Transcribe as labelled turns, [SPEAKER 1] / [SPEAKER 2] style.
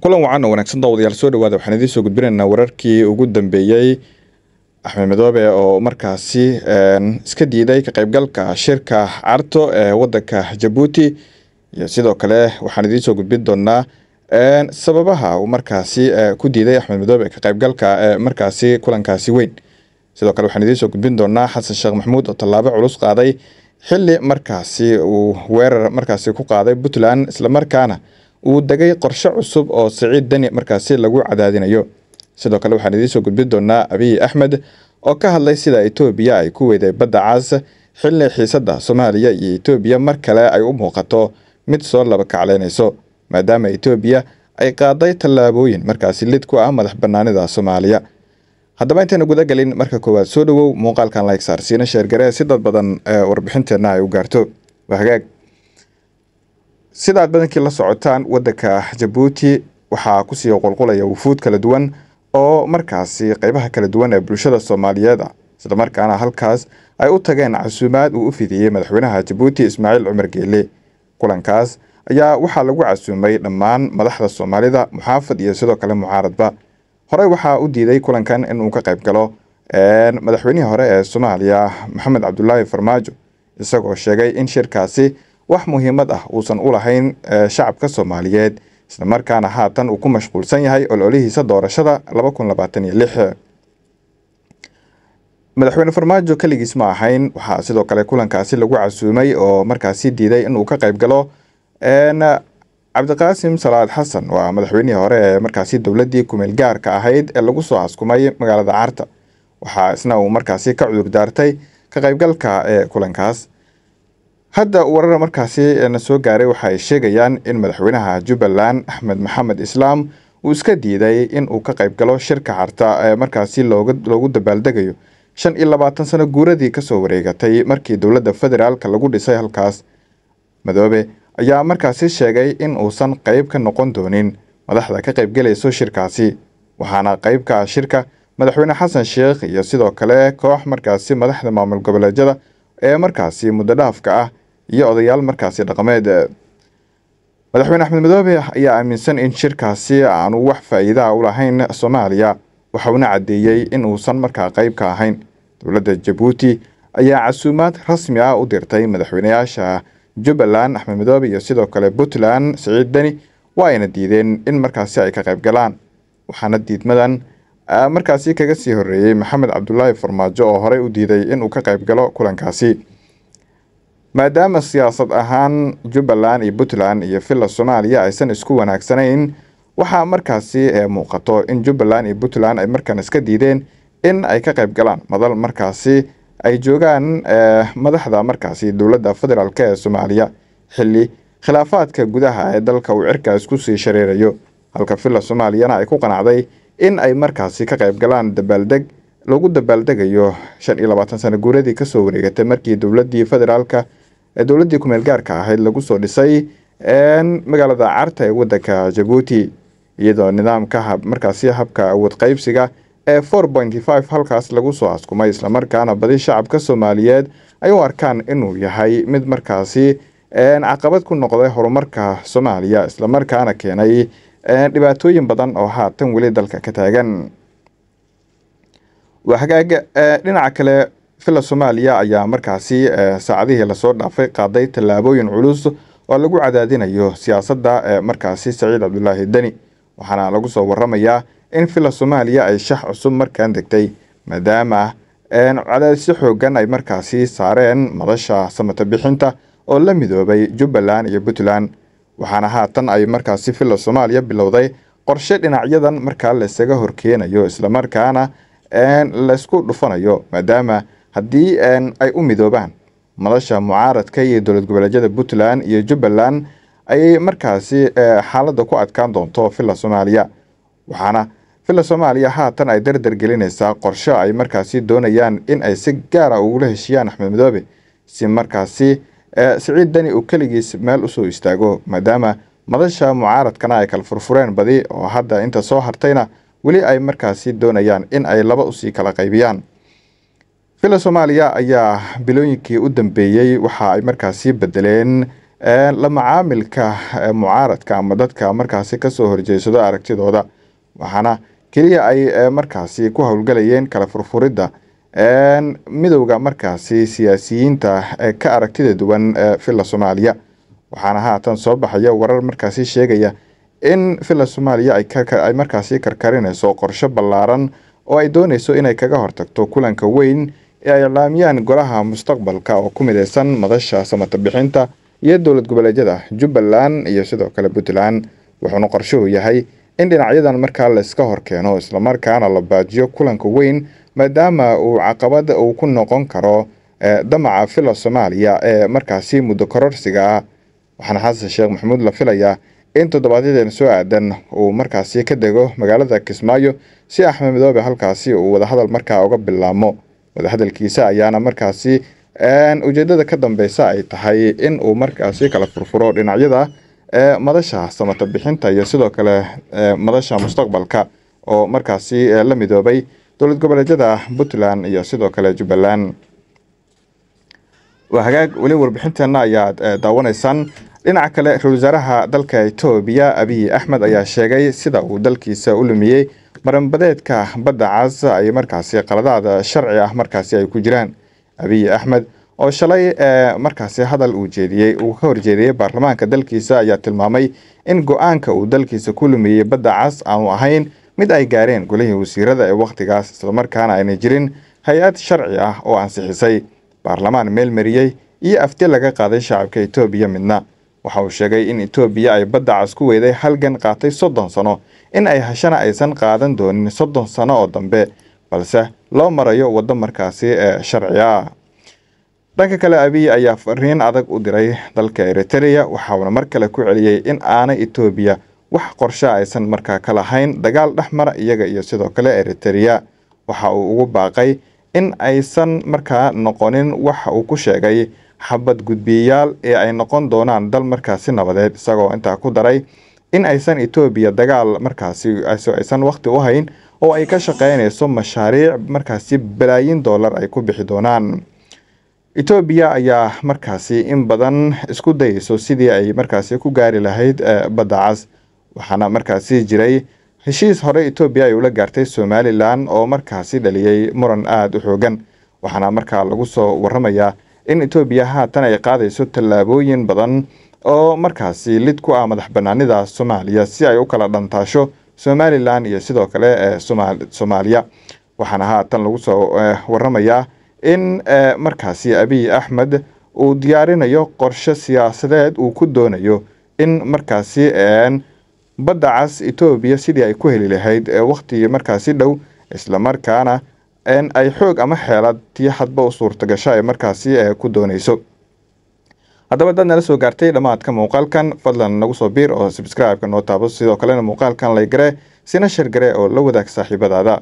[SPEAKER 1] Kulan wacan oo wanaagsan daawadayaal, soo dhawaada. Waxaan idiin soo gudbinaynaa wararkii ugu dambeeyey Axmed Madoobe oo markaasi iska diiday ka qaybgalka shirka Carto ee wadanka Jabuuti, iyo sidoo kale waxaan idiin soo gudbin doonaa sababaha uu markaasi ku diiday Axmed Madoobe ka qaybgalka markaasi kulankaasi weyn. Sidoo kale waxaan idiin soo gudbin doonaa Xasan Sheekh Maxamuud oo tallaabo culus qaaday xilli markaasi uu weerar markaasi ku qaaday Puntland, islamarkaana uu degay qorshe cusub oo Siciid Deni markaasi lagu cadaadinayo. Sidoo kale waxaan idiin soo gudbin doonaa Abiy Axmed oo ka hadlay sida Itoobiya ay ku weyday badda cas, xilli xiisadda Soomaaliya iyo Itoobiya mar kale ay u muuqato mid soo laba kacleynayso, maadaama Itoobiya ay qaaday tallaabooyin markaasi lid ku ah madax banaanida Soomaaliya. Haddaba intaynu guda gelin, marka koowaad soo dhawow, muuqaalkan like saar, siina share garee si dad badan warbixinteenna ay u gaarto. Waa hagaag, sidaad badankii la socotaan, wadanka Jabuuti waxaa kusii qulqulaya wufuud kala duwan oo markaasi qeybaha kala duwan ee bulshada Soomaaliyeed ah, islamarkaana halkaas ay u tageen casuumaad uu u fidiyey madaxweynaha Jabuuti Ismaaciil Cumar Geele. Kulankaas ayaa waxaa lagu casuumay dhammaan madaxda Soomaalida, muxaafad iyo sidoo kale mucaaradba. Horey waxaa u diiday kulankan inuu ka qayb galo madaxweynihii hore ee Soomaaliya Maxamed Cabdulaahi Farmaajo, isagoo sheegay in shirkaasi wax muhiimad ah uusan u lahayn shacabka Soomaaliyeed, islamarkaana haatan uu ku mashquulsan yahay ololihiisa doorashada 2026. Madaxweyne Farmaajo keligiis ma ahayn, waxaa sidoo kale kulankaasi lagu casuumay oo markaasi diiday inuu ka qayb galo Cabdiqaasim Salaad Xasan, waa madaxweynihii hore ee markaasi dowladdii kumeel gaarka ahayd ee lagu soo askumay magaalada Carta. Waxaa isna uu markaasi ka cudur daartay ka qaybgalka ee kulankaas. Hadda warar markaasi na soo gaaray waxa ay sheegayaan in madaxweynaha Jubbaland Axmed Maxamed Islaam uu iska diiday in uu ka qayb galo shirka Carta ee markaasi loogu dabaaldegayo 25 sano guuradii kasoo wareegatay markii dowladda federaalka lagu dhisay halkaas. Madoobe ayaa markaasi sheegay in uusan qayb ka noqon doonin madaxda ka qaybgalayso shirkaasi, waxaana qayb ka ah shirka madaxweyne Xasan Sheekh iyo sidoo kale koox markaasi madaxda maamul goboleedyada ee markaasi muddo dhaafka ah iyo odayaal markaasi dhaqameed. Madaxweyne Axmed Madoobe ayaa aaminsan in shirkaasi aanu wax faa'iidaha u lahayn Soomaaliya, waxauna caddeeyey in uusan markaa qayb ka ahayn. Dowladda Jabuuti ayaa casuumaad rasmi ah u dirtay madaxweynayaasha Jubbaland Axmed Madoobe iyo sidoo kale Puntland Siciid Deni, waa ayna diideen in markaasi ay ka qayb galaan. Waxaana diidmadan markaasi kaga sii horreeyey Maxamed Cabdulaahi Farmaajo oo horey u diiday inuu ka qayb galo kulankaasi, maadaama siyaasad ahaan Jubbaland iyo Puntland iyo Villa Soomaaliya aysan isku wanaagsanayn. Waxaa markaasi muuqato in Jubbaland iyo Puntland ay markaan iska diideen in ay ka qayb galaan madal markaasi ay joogaan madaxda markaasi dowladda federaalk ee Soomaaliya, xilli khilaafaadka gudaha ee dalka uu cirkaas kusii shareerayo, halka Villa Soomaaliyana ay ku qanacday in ay markaasi ka qayb galaan dabaaldeg lagu dabaaldegayo 25 sano guuradii kasoo wareegatay markii dowladdii federaalka ee dowladdii kumeel gaarka ahayd lagu soo dhisay magaalada Carta ee wadanka Jabuuti, iyadoo nidaamka markaasi habka awood qaybsiga ee 4.5 halkaas lagu soo askumay, islamarkaana badi shacabka Soomaaliyeed ay u arkaan inuu yahay mid markaasi caqabad ku noqday horumarka Soomaaliya, islamarkaana keenay dhibaatooyin badan oo haatan weli dalka ka taagan. Waa hagaag, dhinaca kale Villa Soomaaliya ayaa markaasi saacadihii lasoo dhaafay qaaday tallaabooyin culus oo lagu cadaadinayo siyaasadda markaasi Saciid Cabdulaahi Deni, waxaana lagu soo waramayaa in Villa Soomaaliya ay shax cusub markaan degtay, maadaama cadaadisyo xoogan ay markaasi saareen madasha samata bixinta oo la midoobay Jubbaland iyo Puntland. Waxaana haatan ay markaasi Villa Soomaaliya bilowday qorshe dhinacyadan markaa laysaga horkeenayo, islamarkaana laysku dhufanayo, maadaama haddii ay u midoobaan madasha mucaaradka iyo dowlad goboleedyada Puntland iyo Jubbaland ayay markaasi xaaladda ku adkaan doonto Villa Soomaaliya. Waxaana Villa Soomaaliya haatan ay dardar gelinaysaa qorshe ay markaasi doonayaan in ay si gaara ugula heshiiyaan Axmed Madoobe, si markaasi Siciid Deni uu keligiis meel usoo istaago, maadaama madasha mucaaradkana ay kala furfureen badi oo hadda inta soo hartayna weli ay markaasi doonayaan in ay laba usii kala qaybiyaan. Villa Soomaaliya ayaa bilooyinkii u dambeeyey waxa ay markaasi bedeleen la macaamilka mucaaradka ama dadka markaasi kasoo horjeedsado aragtidooda, waxaana keliya ay markaasi ku howlgalayeen kala furfuridda midowda markaasi siyaasiyiinta ka aragtida duwan Villa Soomaaliya. Waxaana haatan soo baxaya warar markaasi sheegaya in Villa Soomaaliya ay markaasi karkarinayso qorshe ballaaran oo ay dooneyso inay kaga hortagto kulanka weyn ee ay iclaamiyaan golaha mustaqbalka oo ku mideysan madasha samata bixinta iyo dowlad goboleedyada Jubbaland iyo sidoo kale Puntland. Wuxuuna qorshuhu yahay in dhinacyadan markaa layska horkeeno, islamarkaana la baajiyo kulanka weyn, maadaama uu caqabad uu ku noqon karo damaca Villa Soomaaliya ee markaasi muddo kororsiga ah. Waxaana Xasan Sheekh Maxamuud la filayaa in toddobaadyadeen soo aadan uu markaasi ka dego magaalada Kismaayo si Axmed Madoobe halkaasi uu wadahadal markaa uga bilaabmo. Wadahadalkiisa ayaana markaasi ujeedada ka dambeysa ay tahay in uu markaasi kala furfuro dhinacyada madasha samata bixinta iyo sidoo kale madasha mustaqbalka oo markaasi la midoobay dowlad goboleedyada Puntland iyo sidoo kale Jubbaland. Waa hagaag, weli warbixinteena ayaad daawanaysaan. Dhinaca kale, ra-iisul wasaaraha dalka Itoobiya Abiy Axmed ayaa sheegay sida uu dalkiisa u lumiyey maranbadeedka badda cas ay markaasi qaladaad sharci ah markaasi ay ku jiraan. Abiy Axmed oo shalay markaasi hadal uu jeediyey uu ka horjeediyey baarlamaanka dalkiisa ayaa tilmaamay in go-aanka uu dalkiisa ku lumiyey badda cas aanu ahayn mid ay gaareen golihii wasiirada ee wakhtigaas, islamarkaana aynay jirin hay-ad sharci ah oo ansixisay, baarlamaan meel mariyey iyo afti laga qaaday shacabka Itoobiya midna. Waxa uu sheegay in Itoobiya ay badda cas ku weyday halgan qaatay 30 sano, in ay heshana aysan qaadan doonin 30 sano oo dambe, balse loo marayo waddo markaasi ee sharci ah. Dhanka kale, Abiy ayaa fariin adag u diray dalka Eritrea, waxauna mar kale ku celiyey in aanay Itoobiya wax qorshe aysan markaa ka lahayn dagaal dhex mara iyaga iyo sidoo kale Eritrea. Waxa uu ugu baaqay in aysan markaa noqonin waxa uu ku sheegay xabad gudbiyayaal ee ay noqon doonaan dal markaasi nabadeed, isagoo intaa ku daray in aysan Itoobiya dagaal markaasi aysan waqti u hayn oo ay ka shaqeynayso mashaariic markaasi balaayiin dollar ay ku bixi doonaan. Itoobiya ayaa markaasi in badan isku dayeyso sidii ay markaasi ku gaari lahayd badda cas, waxaana markaasi jiray heshiis hore Itoobiya ay ula gaartay Somalilan oo markaasi dhaliyey muran aada u xoogan. Waxaana markaa lagu soo waramayaa in Itoobiya haatan ay qaadayso tallaabooyin badan oo markaasi lid ku ah madax banaanida Soomaaliya si ay u kala dhantaasho Somalilan iyo sidoo kale Soomaaliya. Waxaana haatan lagu soo waramayaa in markaasi Abiy Axmed uu diyaarinayo qorshe siyaasadeed uu ku doonayo in markaasi badda cas Itoobiya sidii ay ku heli lahayd waqtigii markaasi dhow, islamarkaana ay xoog ama xeelad tii hadba u suurtagasho ay markaasi ku dooneyso. Haddaba dad nala soo gaartay dhammaadka muuqaalkan, fadlan nagu soo biir oo subscribe-ka noo taabo, sidoo kalena muuqaalkan laygare, sina share gare oo la wadaag saaxiibadaada.